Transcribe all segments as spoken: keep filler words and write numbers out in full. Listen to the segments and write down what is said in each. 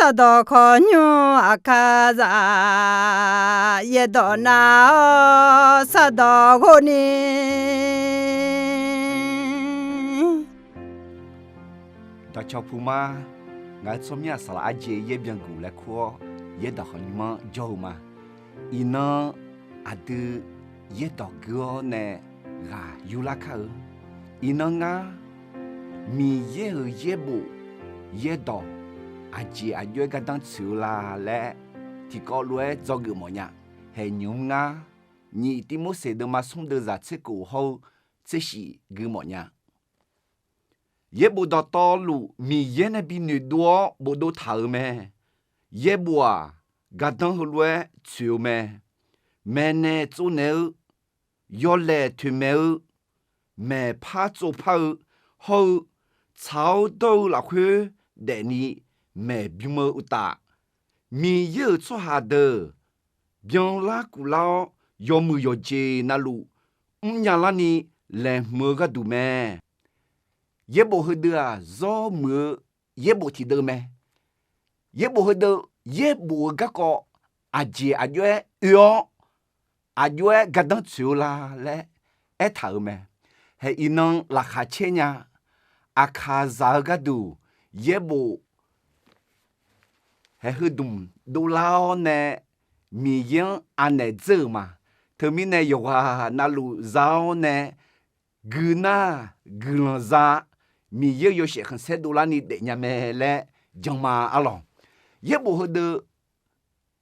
Sardawq khawqnymr Aqkaqzaq, yaerdawq nav-awr sardawq ghov ni. Dawqcawq puq ma, ngaq-euq tsawrmyanr saqlaq arjeq yaer byan guq laer kur-awr, yaerdawq khawqnymr-anr jawr-eu ma. Iqnan aqdui yaerdawq gui-awr nae ghaq yurlar kar-eu. Iqnan ngar Miqyaer-euq yaerbof yaerdawq aqjeq aqjox-aer gardanr tsoeq-eu la laer tiqkawv lof-aer dzawgeuf mawfnya. Haeqnymq-mr ngar nyiq Tivmorseq deuvma smr deuvzaq tser kof hawr-eu tser shif gui mawfnya. Yaerbof dawqtawvluf Miqyaer nae bi noeqdov-awr bofdov taq-euq mae. Yaerbof-aq, gardanr heulof-aer tsoeq-eu mae. Maeqnaeq tsovnaeq-eu, yawlaeq toeqmaeq-eu, maeqpar tsovpar-eu, hawr-eu tsaq-awr dawr-eu lafkhoer daefni maeqbym-eu uqtaf, Miqyaer-euq tsawrhaq deuq byanlar kuflar-awr, yawmuiq yawqjeq navluf mrnya larni laeqhmq-eu gharduq mae. Yaerbof heudeuq-aq, zawr muiq-eu yaerbof tiqdeuv mae. Yaerbof heudeuq, yaerbof-eu garkawv aqjeq aqjox-aer oe-awr, aqjox-aer gardanr tsoeq-eu la laer aertaq-euq mae. Haeq iqnan laqkhaq caer nya. Aqkaqzaq-eu gharduq yaerbof haeq heudmq dovlar-awr nae Miqyaer-anr anaeq dzeur-euq ma. Teumirnae yawqghaq navluf za-awr nae guiqnar guiqlanq za, Miqyaer-euq yawshaef khanqsaer dovlarni daefnya mae laer jan ma arlawq. Yaerbof heudeuq,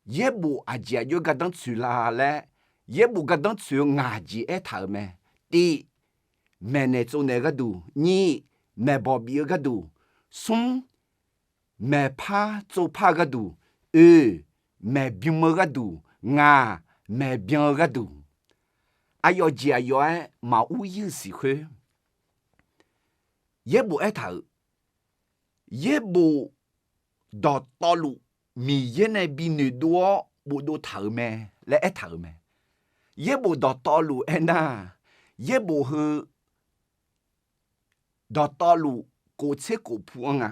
yaerbof aqjeq aqjox-aer gardanr tsoeq la laer, yaerbof gardanr tsoeq-eu ngaq jeq aertaq-euq mae. Tiv, maeqnaeq tsovnaeq-eu gharduq. Nyiq, maeqbawq bif-eu gharduq. Smr, maeqpar tsovpar-eu gharduq. Oe, maeqbym-eu gharduq. Ngaq, maeqbyan-eu gharduq. Aqyawf jeq aqyawf-aer maqur ir-eu siq khoer, yaerbof aertaq-euq, yaerbof dawqtawvluf Miqyaer nae bi noeqdov-awr bofdov taq-euq mae laer aertaq-euq mae. Yaerbof dawqtawvluf aernar, yaerbof heu dawqtawvluf kof tser kof pu anr nga.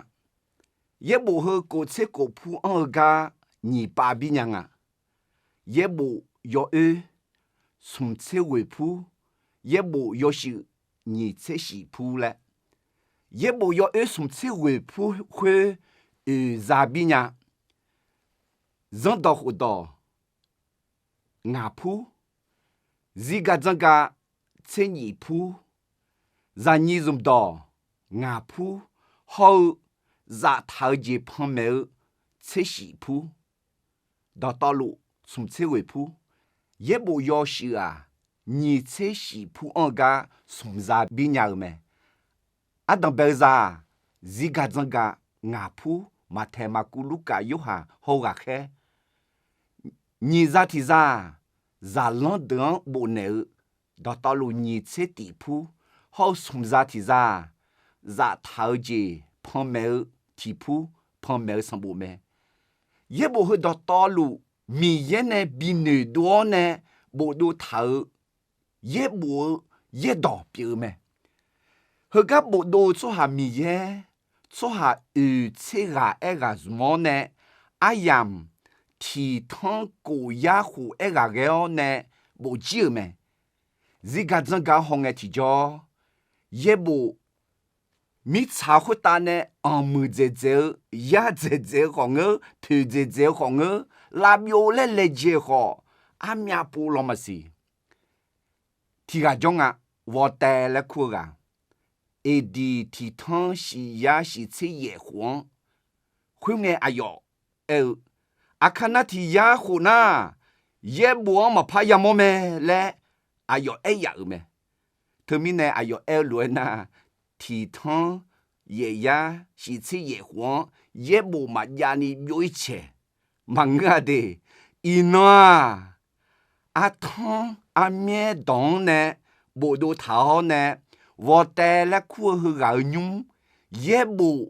Yaerbof heu kof tser kof pu anr-eu gar nyiq pav bir nya nga. Yaerbof yawoer smq tser ghoeq pur, yaerbof yawshuif nyiq tser shif pur laer, yaerbof yawoer smq tser ghoeq pur khoer oeq za bir nya. Zanrdawq khofdawq ngaq pur, zirgaq dzanrgaq tser nyif pur, zaqnyiq zmqdawq ngaq pur, hawr-eu zaftaq-eu jeq panmaeq-eu tser shif pur, dawqtawvluf smq tser ghoeq pur, yaerbof yawshuif-aq, nyiq tser shif pur anr-eu gar smq za bir nya-eu mae. Ardanq bae-eu za-aq, zirgaq dzanrgaq ngaq pur, Maqtaeq, Maqkuv, Lurkaf, Yorhaq hawr-eu ghaqkhaer. Nyiq za tiq za-aq, zaqlanr deuq-anr bofnaeq-eu dawqtawvluf nyiq tser tif pur, hawr-eu smq za tiq za-aq, zaftaq-eu jeq panmaeq-eu tiq pur, panmaeq-eu sanqbof mae. Yaerbof heu dawqtawvluf Miqyaer nae bi noeqdov-awr nae bofdov taq-eu yaerbof-eu yaerdawq pyeuf-eu mae. Heugar bofdov-eu tsawrhaq Miqyaer, tsawrhaq oeq tser ghaq aerghaq zmq-awr nae, aryamq tiq tanr kof yar khof aerghaq ghae-awr nae bofjir-euq mae. Zirgaq dzanrgaq hawngae tiqjawr, yaerbof mirtsaq khoertav nae anqmuiq dzaeqdzaeq-eu, yar dzaeqdzaeq-eu khawf ngeur, toeq dzaeqdzaeq-eu khawf ngeur, lavbyov laer laejae-eu khawf, armyav pov law maqsiq. Tiq ghaq jawr nga, Ghawqtaev laer kur-eu ghaq, eqdiq tiq tanr shif yar shif tser yaef khof-anr, khoerngae aqyawf aer-eu, Aqkaq nar tiq yar khof nar, yaerbof-anr maqpar yamawr mae laer aqyawf aer yaf-euq mae. Teumirnae aqyawf aer-eu lof-aer nar, tiq tanr yaef yar shif tser yaef khof-anr yaerbof maqjav ni byov-ir caeq. Maqngeur-a de. Iqnan-aq, artanr armyaer dawq-anr nae bofdov taq-awr nae, Ghawqtaev laer kur-eu heughaq-euq nymr, yaerbof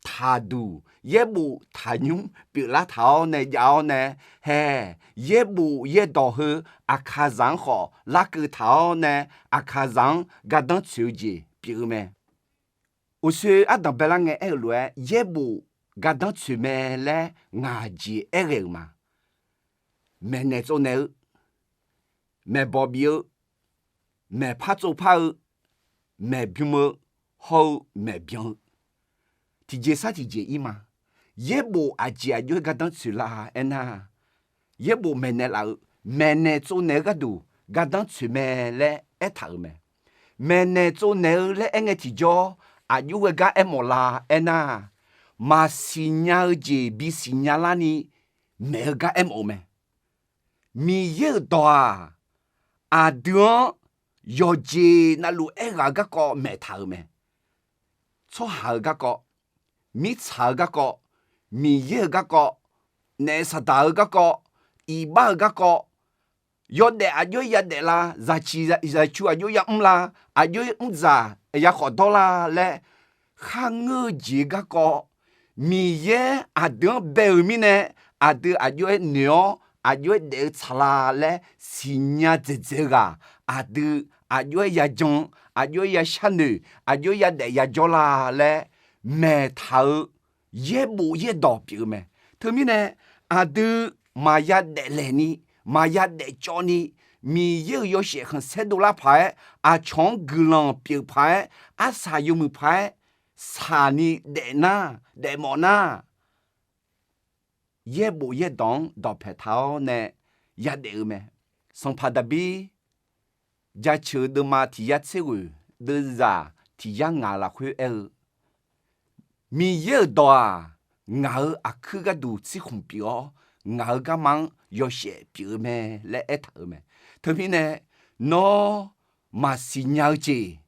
taqduq yaerbof taqnymr pyeuflar taq-awr nae jav-awr nae, hae, yaerbof yaerdawq heu Aqkaqzaq-anr khawf larkeuv taq-awr nae, Aqkaqzaq-anr gardanr tsoeq-eu jeq pyeuf-eu mae. Uqshoe ardanq baelar ngae aer-eu lof-aer, yaerbof gardanr tsoeq mae laer ngaq jeq aerghae-euq ma. Maeqnaeq tsovnaeq-eu, maeqbawq bif-eu, maeqpar tsovpar-eu, maeqbym-eu, hawr-eu maeqbyan-eu, tiqjeq sar tiqjeq ir ma. Yaerbof aqjeq aqjox-aer gardanr tsoeq lar aernar, yaerbof maeqnaeq laf-eu, maeqnaeq tsovnaeq-eu gharduq gardanr tsoeq mae laer aertaq-euq mae. Maeqnaeq tsovnaeq-eu laer aerngae tiqjawr, aqjox ghae gar aermawf la aernar, maqsiq nya-eu jeq bisiq nya larni maeq-eu gar aermawf-eu mae. Miqyaer-euq dawq-aq, aqdui-anr yawqjeq navluf aerghaq-eu garkawv maeqtaq-euq mae. Tsawrhaq-euq garkawv, mirtsaq-eu garkawv, Miqyaer-euq garkawv, naef saqdaq-eu garkawv, iqbax-euq garkawv, yawdaef aqjox-aer yadaef la, zaqciq zaqcu aqjox-aer yamr la, aqjox-aer mrdzaq yakhawf dawr la laer kharngeur-eu jeq-eu garkawv, Miqyaer aqdui-anr bae-euq mirnae, aqdui aqjox-aer noeq-awr aqjox-aer daef-eu tsaq la laer siqnya dzaeqdzaeq-eu ghaq, aqdui aqjox-aer yajan, aqjox-aer yasharnoeq, aqjox-aer yadaef yajawr la laer maeqtaq-eu yaerbof yaerdawq pyeuf-eu mae. Teumirnae aqdui maqya daeflaeq ni, maqya daefcawv ni, Miqyaer-euq yawshaef khanqsaer dovlar paq-aer, aqcawq-anr guiqlanq pyeuf paq-aer, arsaq yawmuiq paq-aer saqni daef nar, daefmawf nar, yaerbof yaerdawq-anr dawqpaeq taq-awr nae yadaef-eu mae. Sanqpaq Daqbir jaceuq-eu deuvma tiq yar tser ghoeq deuvzaq tiq yar ngaq lafkhoer aer-eu, Miqyaer-euq dawq-aq, ngaq-euq aqkuir gharduq tsirkhmq pyeuf-awr, ngaq-euq garma-anr yawshaef pyeuf-eu mae laer aertaq-euq mae. Teumirnae nawr maqsiq nya-eu jeq,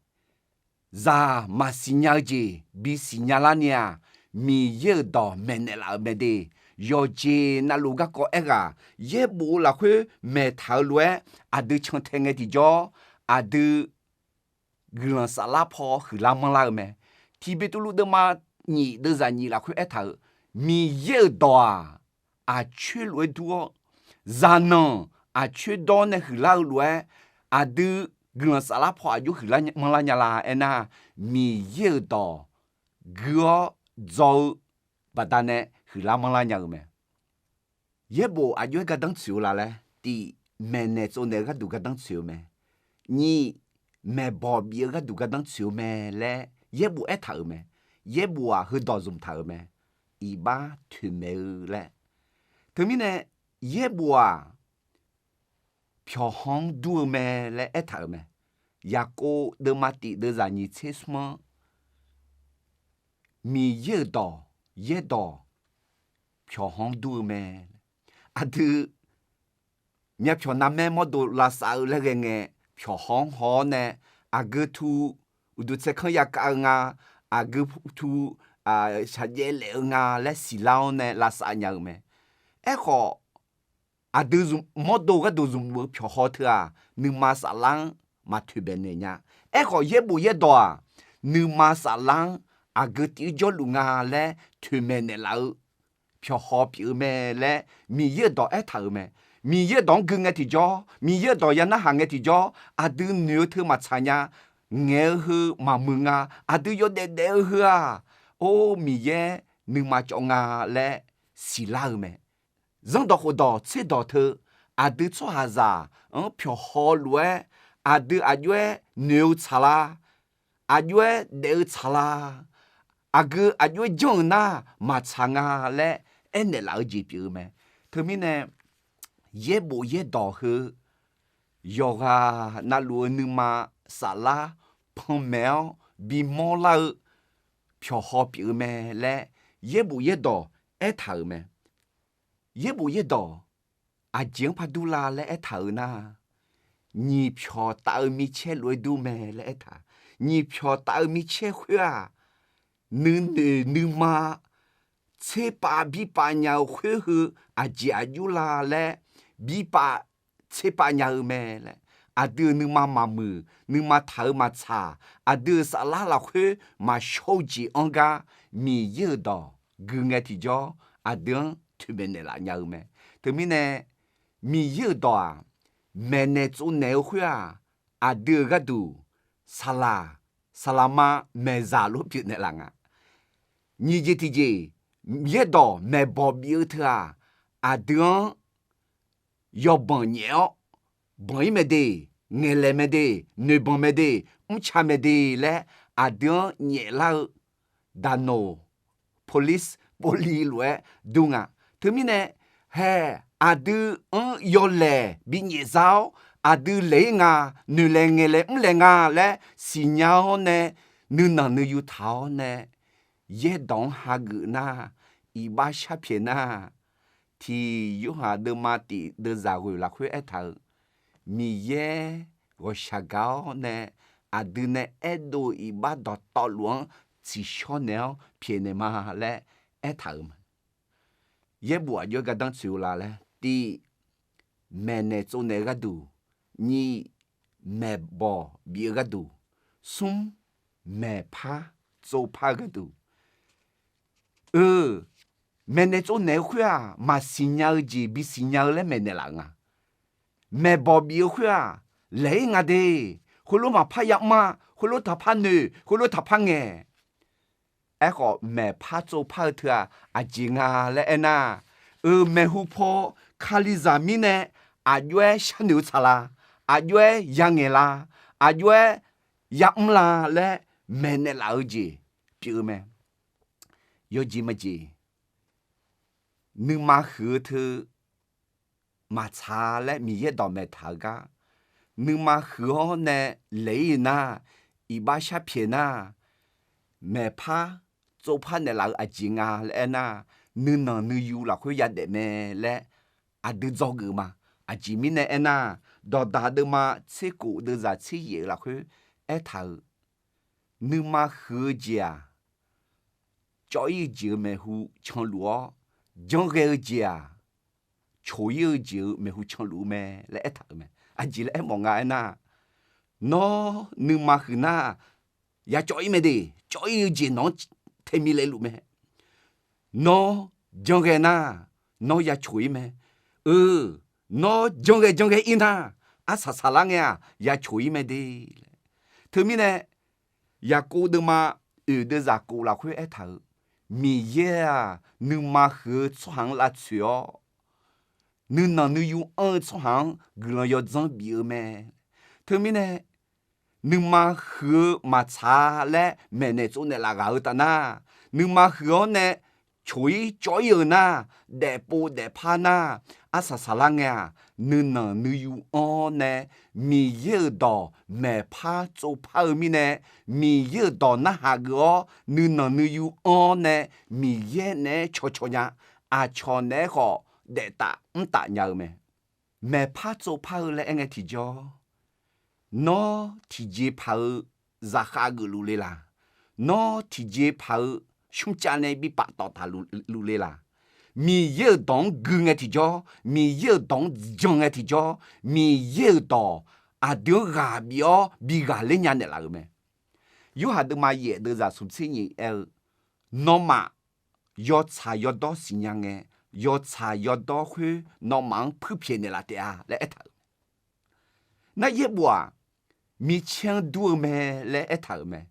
zaq maqsiq nya-eu jeq bisiq nya larni-aq, Miqyaer-euq dawq maeqnaeq laf-euq mae de. Yawqjeq navluf garkawv aerghaq yaerbof-eu lafkhoer maeqtaq-eu lof-aer aqdui cantae ngae tiqjawr, aqdui guiqlanq saflar paw huiqlar manrlar-eu mae. Tiq Beqtuvluv deuvma nyif deuvzaq nyif lafkhoer aertaq-euq, Miqyaer-euq dawq-aq, aqcoer lof-aer dur-awr, zaqnanq aqcoer dawr nae huiqlar-eu lof-aer, aqdui guiqlanq saflar paw aqjox huiqlar manrlar nya la aernar, Miqyaer-euq dawq gui-awr dzaw-eu baqdanae huiqlar manrlar nya-eu mae. Yaerbof aqjox-aer gardanr tsoeq-eu la laer, tiq, maeqnaeq tsovnaeq-eu gharduq gardanr tsoeq-eu mae. Nyiq, maeqbawq bif-eu gharduq gardanr tsoeq-eu mae laer yaerbof aertaq-euq mae. Yaerbof-aq heudawq zmq taq-euq mae. Iqbax toeqmaeq-eu laer. Teumirnae yaerbof-aq, pyawqhaw-anr dur-eu mae laer aertaq-euq mae. Yaqkov deuvma tif deuvzaq nyiq tser smr-anr, Miqyaer-euq dawq, yaerdawq pyawqhaw-anr dur-eu mae. Aqdui myavpyawq narmaer mawrdo lavsav-eu laer ghae ngae, pyawqhaw-anr haw-awr nae, aqgeu tu uqduq tsaerkanr yakav-eu nga, aqgeu tu shaqjaev laef-eu nga laer siqlar-awr nae lavsav nya-eu mae. Aerkhawf, aqdui mawrdo gharduq zmqluf-eu pyawqhaw teu-aq, nuima saflar-anr maq toeqmaeq naeq nya. Aerkhawf, yaerbof yaerdawq-aq, nuima saflar-anr aqgeu tiv-ir jawrluf nga laer toeqmaeq naeqlaf-eu pyawqhaw pyeuf-eu mae laer Miqyaer-euq dawq aertaq-euq mae. Miqyaer-euq dawq-anr gui ngae tiqjawr, Miqyaer-euq dawq ya narhaq ngae tiqjawr, aqdui noeq-eu teu maqtsaq nya, ngaeq-eu heu maqmuiq nga, aqdui yawdaef daef-eu heu-aq, or Miqyaer nuima cawv nga laer siqlar-eu mae. Zanrdawq khofdawq tserdawq teu, aqdui tsawrhaqzaq-anr pyawqhaw lof-aer, aqdui aqjox-aer noeq-eu tsaqlar, aqjox-aer daef-eu tsaqlar, aqgeu aqjox-aer janr-euq nar maqtsaq nga laer aernaeq laf-eu jeq pyeuf-eu mae. Teumirnae, yaerbof yaerdawq heu yawqghaq navluf-eu nuima saflar panmaeq-awr bimawr lar-eu pyawqhaw pyeuf-eu mae laer yaerbof yaerdawq aertaq-euq mae. Yaerbof yaerdawq aqjeq-anr par dur la laer aertaq-euq nar, nyiq pyawq taf-eu micaer lof-aer dur mae laer aertaq. Nyiq pyawq taf-eu micaer khoer-aq, nuinoeq nuima tserpav birpav nya-eu khoer heu aqjeq aqjox la laer birpav tserpav nya-eu mae laer, aqdui-euq nuima maqmuiq, nuima taq-eu maqtsaq, aqdui-euq saflar lafkhoer maqshawr-eu jeq-anr gar Miqyaer-euq dawq gui ngae tiqjawr, aqdui-anr toeqmaeq naeqlaf nya-eu mae. Teumirnae, Miqyaer-euq dawq-aq, maeqnaeq tsovnaeq-eu khoer-aq, aqdui-euq gharduq saqlaq, saqlaqma maeqzaq lof pyeufnaeq laf nga. Nyiq jeq tiqjeq, yaerdawq maeqbawq bif-eu teu-aq, aqdui-anr yawbanq nyaef-awr, banq-ir mae de, ngaeqlaeq mae de, noeqbanq mae de, mrca mae de laer aqdui-anr nyaeflar-eu daqnoq, police, boli lof-aer dur nga. Teumirnae, hae, aqdui-anr yawlaeq bi nyaefzar-awr, aqdui laeq-ir nga, noeqlaeq ngaeqlaeq mrlaeq nga laer siqnya-awr nae, nuinanq nuiyu taq-awr nae, yaerdawq-anr hageuf nar, iqbax sharpyaeq nar, tiq Yorhaq deuvma tiq deuvzaq ghoeq lafkhoer aertaq-euq, Miqyaer ghawqshaq gaq-awr nae, aqdui nae aerdov-eu iqbax dawqtawvluf-anr tsiqshawr naeq-awr pyaeqnaeq ma laer aertaq-euq ma. Yaerbof aqjox-aer gardanr tsoeq-eu la laer, tiq, maeqnaeq tsovnaeq-eu gharduq, nyiq, maeqbawq bif-eu gharduq, smr, maeqpar tsovpar-eu gharduq. Euq, maeqnaeq tsovnaeq-eu khoer-aq, maqsiq nya-eu jeq bisiq nya-eu laer maeqnaeq laf-eu nga. Maeqbawq bif-eu khoer-aq, laeq-ir nga de, heulof maqpar yamr-a, heulof taqpar noeq, heulof taqpar ngaeq. Aerkhawf, maeqpar tsovpar-eu teu-aq, aqjeq nga laer aernar, euq maeqhu paw Kalizaq mirnae aqjox-aer sharnoeq-eu tsaq la, aqjox-aer yangaeq la, aqjox-aer yamr la laer maeqnaeq laf-eu jeq pyeuf-eu mae. Yawjeq majeq, nuima huiq-eu teu maqtsaq laer Miqyaer dawq maeqtaq-eu gar, nuima huiq-awr nae laeq-ir nar, iqbax sharpyaeq nar, maeqpar tsovpar naeqlaf-eu aqjeq nga laer aernar, nuinanq nuiyu lafkhoer yadaef mae laer aqdui dzawgeuf ma. Aqjeq mirnae aernar, dawqdaq deuvma tser kof deuvzaq tser yaef-eu lafkhoer aertaq-euq, nuima huiq-eu jeq-aq, cawv-ir-eu jeq-euq maeqhu canluf-awr, janrghae-eu jeq-aq, coq-ir-eu jeq-euq maeqhu canluf-eu mae laer aertaq-euq mae. Aqjeq laer aermawf nga aernar, nawr nuima huiq nar, ya cawv-ir mae de, cawv-ir-eu jeq nawq-anr taemiq laeqluf mae. Nawr janrghae nar, nawr ya coq-ir mae. Euq, nawr janrghae janrghae-ir nar, arsaq saqlar ngae-aq, ya coq-ir mae de laer. Teumirnae, Yaqkov deuvma oeq deuvzaq kof lafkhoer aertaq-euq, Miqyaer-aq, nuima huiq-eu tsawrhaq-anr lavtsoeq-awr, nuinanq nuiyu anr-eu tsawrhaq-anr guiqlanq yawdzanr bif-eu mae. Teumirnae, nuima huiq-eu maqtsaq laer maeqnaeq tsovnaeq laf ghaq-eu taf nar, nuima huiq-awr nae coq-ir cawv-ir-euq nar, daefpov daefpar nar, arsaq saqlar ngae-aq, nuinanq nuiyu anr-awr nae Miqyaer-euq dawq maeqpar tsovpar-eu mirnae, Miqyaer-euq dawq narhaq geuf-awr nuinanq nuiyu anr-awr nae Miqyaer naeq-aer cawcaw nya, aqcawq naeq-aer khawf daeftaf mrtaf nya-eu mae. Maeqpar tsovpar-eu laer aer ngae tiqjawr, nawr tiqjeqpaq-eu zaqkhav geufluf le laq? Nawr tiqjeqpaq-eu smrcav nae bi paftawf taqluf le laq? Miqyaer-euq dawq-anr gui ngae tiqjawr, Miqyaer-euq dawq-anr jan ngae tiqjawr, Miqyaer-euq dawq aqdui-anr ghaq bif-awr bi ghaqler nya naeqlaf-euq mae. Yorhaq deuvma yaef deuvzaq smq tser nyiq aer-eu, nawmaf yawtsaq yawdawr siqnya ngae, yawtsaq yawdawr khoer nawmaf-anr puirpyaeq naeqlaf taef-a laer aertaq-euq. Nar yaerbof-aq, micaer-anr dur-eu mae laer aertaq-euq mae.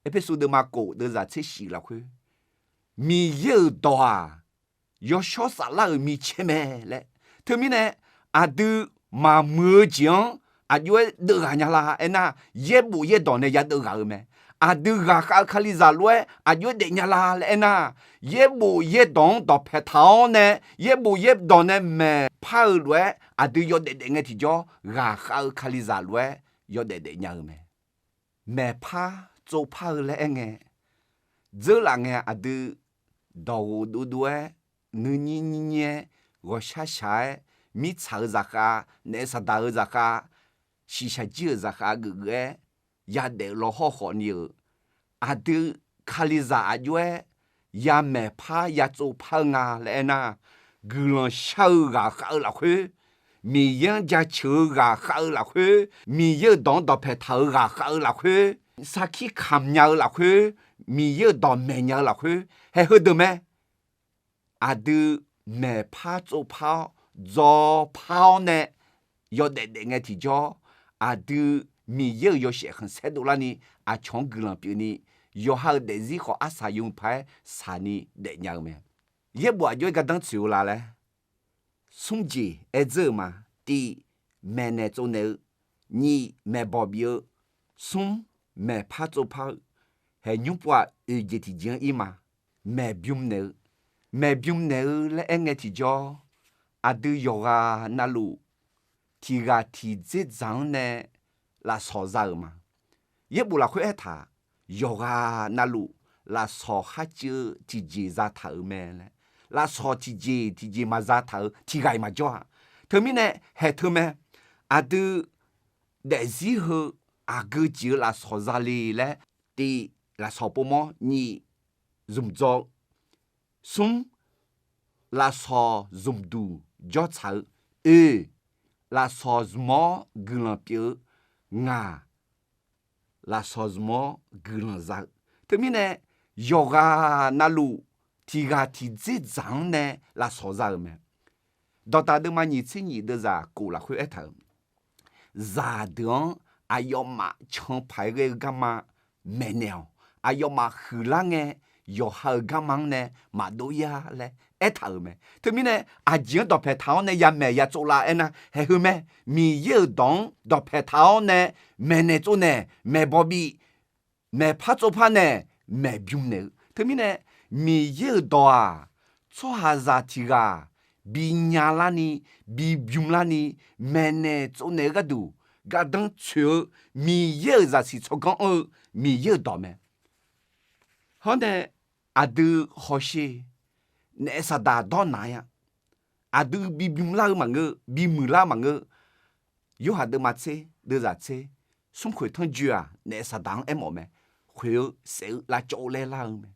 Erpersu deuvma kof deuvzaq tser shif lafkhoer, Miqyaer-euq dawq-aq, yawshawr saflar-euq micaer mae laer. Teumirnae, aqdui maqmuiq-eu jeq-anr aqjox-aer deuvghaq nya la aernar, yaerbof yaerdawq nae yadeuv ghaq-eu mae. Aqdui ghaqkhav-eu Kalizaq lof-aer aqjox-aer daef nya la laer aernar, yaerbof yaerdawq-anr dawqpae taq-awr nae, yaerbof yaerdawq nae maeqpar-eu lof-aer aqdui yawdaef daef ngae tiqjawr, ghaqkhav-eu Kalizaq lof-aer yawdaef daef nya-eu mae. Maeqpar tsovpar-eu laer aerngae, dzeurlaf ngae aqdui dawqghof dovdov-aer, nuinyir nyirnyir-aer, ghawqshaq shaq-aer, mirtsaq-euq zaqkhav, naef saqdaq-euq zaqkhav, shiqshaq jir-euq zaqkhav geufgeuf-aer yadaef-eu lawhawr khawfni-euq, aqdui Kalizaq aqjox-aer yamaeqpar yatsovpar-eu nga laer aernar, guiqlanq shar-eu ghaqkhav-eu lafkhoer, Miqyaer-anr jaceuq-eu ghaqkhav-eu lafkhoer, Miqyaer-euq dawq-anr dawqpae taq-euq ghaqkhav-eu lafkhoer, sarkir kamq nya-eu lafkhoer, Miqyaer-euq dawq maeq nya-eu lafkhoer, hae heudeuq mae. Aqdui maeqpar tsovpar-awr, dzawpar-awr nae yawdaef daef ngae tiqjawr, aqdui Miqyaer-euq yawshaef khanqsaer dovlarni aqcawq-anr guiqlanq pyeufni, yawqha-euq daefzir khawf arsaq yawmuiq paq-aer saqni daefnya-eu mae. Yaerbof aqjox-aer gardanr tsoeq-eu la laer, smr jeq aer dzeur-euq ma. Tiv, maeqnaeq tsovnaeq-eu. Nyiq, maeqbawq bif-eu. Smr, maeqpar tsovpar-eu. Haeqnymr pov-aq, oeq jeq tiqjeq-anr ir ma. Maeqbym naeq-eu. Maeqbym naeq-eu laer aerngae tiqjawr, aqdui yawqghaq navluf tiqghaq tiqdzerdzaq-anr nae lafsawq za-euq ma. Yaerbof lafkhoer aertaq, yawqghaq navluf lafsawq kharcuiv-eu tiqjeq zataq-euq mae laer, lafsawq tiqjeq tiqjeq maqza taq-euq tiqghaq-iq maqjawr-a. Teumirnae haeq teu mae, aqdui daefzir heu aqgeu jeq-eu lafsawq zale laer, tiv, lafsawq povmawr. Nyiq, zmqdzaw-eu. Smr, lafsawq zmqduq jawrtsaq-eu. Oe, lafsawq zmq-awr guiqlanq pyeuf-eu. Ngaq, lafsawq zmq-awr guiqlanq za-eu. Teumirnae yawqghaq navluf tiqghaq tiqdzerdzaq-anr nae lafsawq za-euq mae. Dawqtaq deuvma nyiq tser nyiq deuvzaq kof lafkhoer aertaq-euq, zaqdeuq-anr aqyawfmaf canpaq-aer ghae-eu garma maeqnaeq-awq. Aqyawfmaf huiqlar ngae, yawqha-euq garma-anr nae maqdov ya laer aertaq-euq mae. Teumirnae aqjeq-anr dawqpaeq taq-awr nae yamaeq ya tsovlar aernar, haeq heu mae. Miqyaer-euq dawq-anr dawqpaeq taq-awr nae maeqnaeq tsovnaeq, maeqbawq bif, maeqpar tsovpar naeq, maeqbym naeq-eu. Teumirnae Miqyaer-euq dawq-aq, tsawrhaqzaq tiqghaq binya larni, bibym larni, maeqnaeq tsovnaeq-eu gharduq gardanr tsoeq-eu, Miqyaer-euq zaqsiq tsawrganr anr-eu Miqyaer-euq dawq mae. Hawr nae aqdui hawsher, naef saqdaq dawrnaq-a. Aqdui bibym lar-eu maqngeur, bimuiq lar maqngeur. Yorhaq deuvma tser deuvzaq tser, smrkhoeq tanrjoe-aq naef saqdaq-anr aermawf mae. Khoeq-eu saef-eu lavcawv laer lar-eu mae.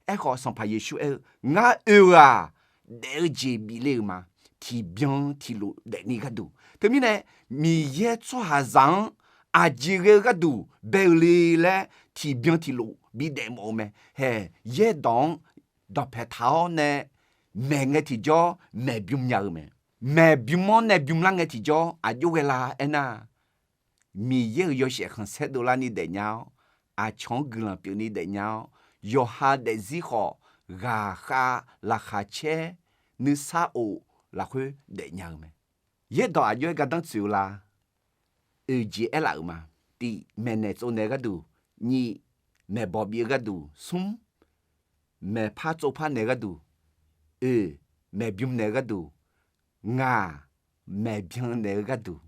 Aerkhawf Sanqpaq Yeqsur aer-eu, Ngar oe-eu-aq, daef-eu jeq bif le-euq ma. Tiqbyan tiqlof daefni gharduq. Teumirnae Miqyaer tsawrhaqzaq-anr aqjeq ghae-eu gharduq bae-eu le laer tiqbyan tiqlof bidaef mawf-eu mae. Haeq yaerdawq-anr dawqpaeq taq-awr nae maeq ngae tiqjawr maeqbym nya-eu mae. Maeqbym-awr nae bymlar ngae tiqjawr aqjox ghae la aernar, Miqyaer-euq yawshaef khanqsaer dovlarni daefnya-awr, aqcawq-anr guiqlanq pyeufni daefnya-awr, yawqha daefzir khawf ghaqkhav laqkhaq caer nuisar of lafkhoer daefnya-eu mae. Yaerdawq aqjox-aer gardanr tsoeq-eu la? Oeq jeq aerlaf-euq ma. Tiv, maeqnaeq tsovnaeq-eu gharduq. Nyiq, maeqbawq bif-eu gharduq. Smr, maeqpar tsovpar naeq-eu gharduq. Oeq, maeqbym naeq-eu gharduq. Ngaq, maeqbyan naeq-eu gharduq.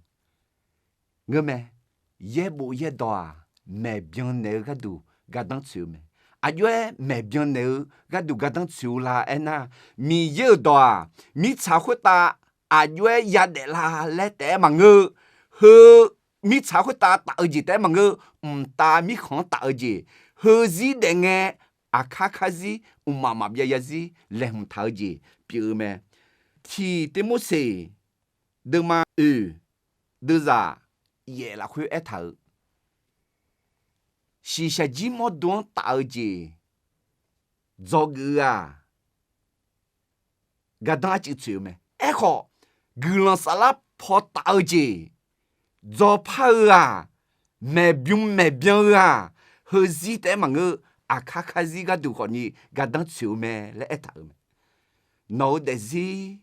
Ngeurmae, yaerbof yaerdawq-aq, maeqbyan naeq-eu gharduq gardanr tsoeq-eu mae. Aqjox-aer maeqbyan naeq-eu gharduq gardanr tsoeq-eu la aernar, Miqyaer-euq dawq-aq, mirtsaq khoertav aqjox-aer yadaef la laer taef-aer maqngeur-eu, heu mirtsaq khoertav taf-eu jeq taef-aer maqngeur, mqtav mirkhanq-anr taf-eu jeq, heuzir daef ngae, aqkar karzir, mqmaq maqbyav yarzir laeqhmq taq-eu jeq pyeuf-eu mae. Tiq Tirmorseq deuvma oeq deuvzaq yaef lafkhoer aertaq-euq, shiqshaq jir mawrdo-anr taf-eu jeq dzawgeuf-eu-aq, gardanr arcuiv tsoeq-eu mae. Aerkhawf, guiqlanq saflar paw taf-eu jeq dzawpar-eu-aq, maeqbym maeqbyan-eu-aq, heuzir taef-aer maqngeur, aqkar karzir gharduq khawfni gardanr tsoeq-eu mae laer aertaq-euq mae. Nawq-eu daefzir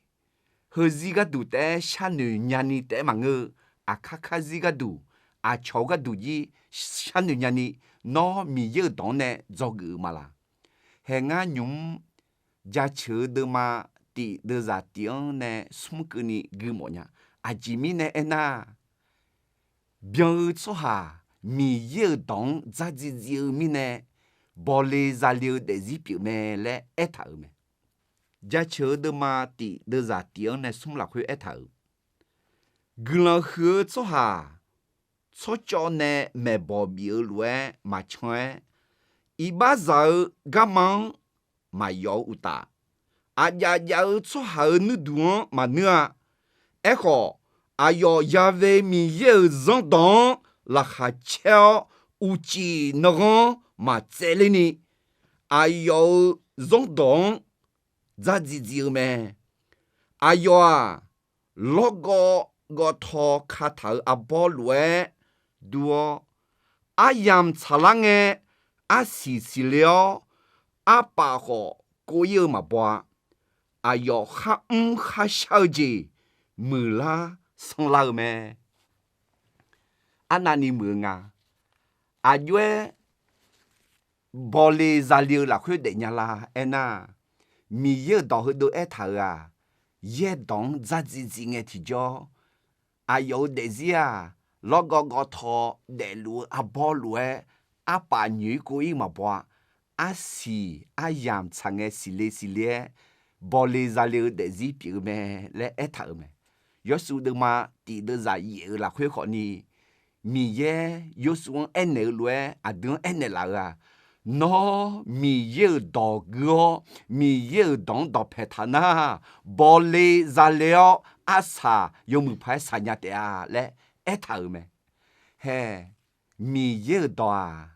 heuzir gharduq taef-aer sharnoeq nyani taef-aer maqngeur-eu, aqkar karzir gharduq, aqcawq-eu gharduq jir sharnoeq nyani, nawr Miqyaer-euq dawq-anr nae dzawgeuf-eu ma laq? Haeq ngar nymq-mr jaceuq-eu deuvma tif deuvzaq tif-anr nae smr keuvni gui mawf nya. Aqjeq mirnae aernar, byan-eu tsawrhaq Miqyaer-euq dawq-anr dzardziv dziv-eu mirnae, bawle zale-eu daefzir pyeuf mae laer aertaq-euq mae. Jaceuq-eu deuvma tif deuvzaq tif-anr nae smr lafkhoer aertaq-euq, guiqlanq huiq-eu tsawrhaq tsawrcawv nae maeqbawq bif-eu lof-aer maqcan-aer, iqbaxzaq-eu garma-anr maqyawf-eu uqtaf, aqjav jav-eu tsawrhaq-euq nuirduq-anr maqnuir-a. Aerkhawf, aqyawf Ya've Miqyaer-euq zanrdawq-anr laqkhaq caer-awr, uqcif nanghanr maqtsaevler ni, aqyawf-euq zanrdawq-anr dzardziv dziv-eu mae. Aqyawf-aq, lawrgawv gawvtaw kataq-euq arbawr lof-aer dur-awr, aryamq tsaqlar ngae, arsiq siqle-awr, arpaf khawf kov-ir-eu maqbaw-a. Aqyawf kharmr kharshar-eu jeq muiqlar sanrlar-eu mae. Arnavni muiq-eu nga. Aqjox-aer bawle zale-eu lafkhoer daefnya la aernar, Miqyaer-euq dawq heudeuv aertaq-euq-aq, yaerdawq-anr dzardziv dziv ngae tiqjawr, aqyawf-euq daefzir-aq, lawrgawv gawv taw daefluf-eu arbawr lof-aer, arpaf nyoeq-ir kov-ir maqbaw-a. Arsiq aryamq tsaq ngae siqle siqle-aer, bawle zale-eu daefzir pyeuf-eu mae laer aertaq-euq mae. Yawshuif deuvma tiq deuvzaq yaef-eu lafkhoer khawfni, Miqyaer Yawshuif-anr aernaeq-eu lof-aer aqdui-anr aernaeq laf-euq-aq, Nawr Miqyaer-euq dawq gui-awr, Miqyaer-euq dawq-anr dawqpaeq taq nar, bawle zale-awr arsaq yawmuiq paq-aer saqnya taef-a laer aertaq-euq mae. Hae, Miqyaer-euq dawq-aq,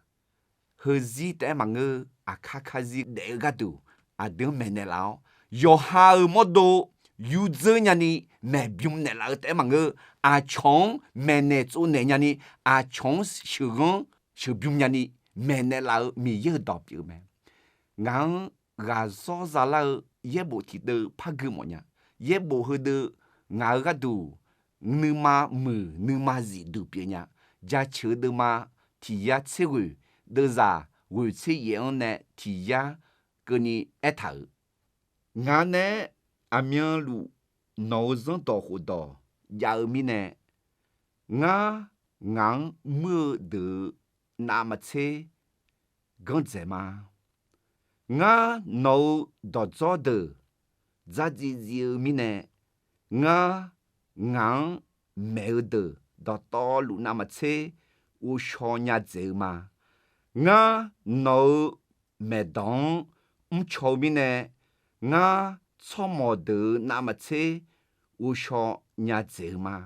heuzir taef-aer maqngeur, aqkar karzir daef-eu gharduq aqdui-anr maeqnaeq laf-awr, yawqha-euq mawrdo yurdzeur nyani maeqbym naeqlaf-eu taef-aer maqngeur, aqcawq-anr maeqnaeq tsovnaeq nyani, aqcawq-anr sheuqghanr sheuqbym nyani maeqnaeq laf-eu Miqyaer-euq dawq pyeuf-eu mae. Ngaq-anr ghaqzawr zalar-eu yaerbof tiqdeuv par gui mawfnya. Yaerbof heudeuv ngaq-euq gharduq nuima muiq nuima zif duq pyeufnya. Jaceuq-eu deuvma tiq yar tser ghoeq, deuvzaq ghoeq tser yaef-anr nae tiq yar keuvni aertaq-euq, Ngaq nae aqmyanluf nawq-euq zanrdawq khofdawq jav-eu mirnae, ngar ngaq-anr muir-eu deuq-euq navmaqtser ganrdzaeq ma. Ngar nawq-euq dawqdzawr deuq dzardziv dziv-eu mirnae, ngar ngaq-anr maeq-eu deuq dawqtawvluf navmaqtser ghovshaw nya dzaeq-eu ma. Ngar nawq-euq maeqdawq-anr mrcaw-eu mirnae, ngar tsawrmawq deuq-euq navmaqtser ghovshaw nya dzaeq-eu ma.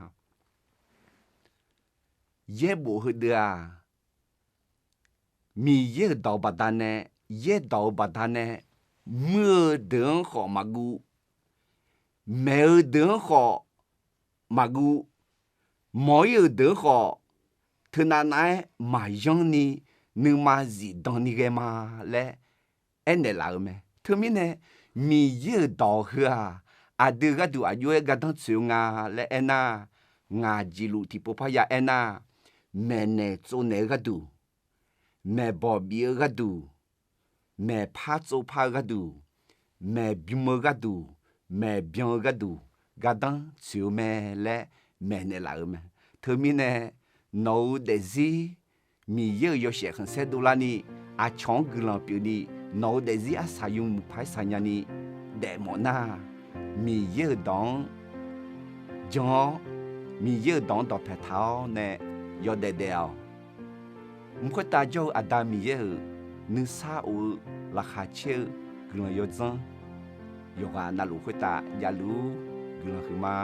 Yaerbof heudeuv-aq, Miqyaer-euq dawq-eu baqdanae, yaerdawq-eu baqdanae, muir-eu deuq-anr khawf maqguv, maeq-eu deuq-anr khawf maqguv, mawq-ir-euq deuq-anr khawf teunav nav-aer maqyanr ni nuima zifdan ni ghae ma laer aernaeq laf-eu mae. Teumirnae, Miqyaer-euq dawq heu-aq, aqdui gharduq aqjox-aer gardanr tsoeq-eu nga laer aernar, ngaq jeqluf tiqpov parya aernar, maeqnaeq tsovnaeq-eu gharduq, maeqbawq bif-eu gharduq, maeqpar tsovpar-eu gharduq, maeqbym-eu gharduq, maeqbyan-eu gharduq, gardanr tsoeq-eu mae laer maeqnaeq laf-euq mae. Teumirnae, nawq-euq daefzir Miqyaer-euq yawshaef khanqsaer dovlarni, aqcawq-anr guiqlanq pyeufni, nawq-euq daefzir arsaq yawmuiq paq-aer saqnya ni daefmawf nar, Miqyaer-euq dawq-anr jan-awr, Miqyaer-euq dawq-anr dawqpaeq taq-awr nae yawdaef daef-awq. Mq khoertav jawr-eu Aqda Miqyaer-euq nuisar of-eu laqkhaq caer-eu guiqlanq yawdzanr yawqghaq navluf khoertav javluf-ur. Guiqlanq huiqma.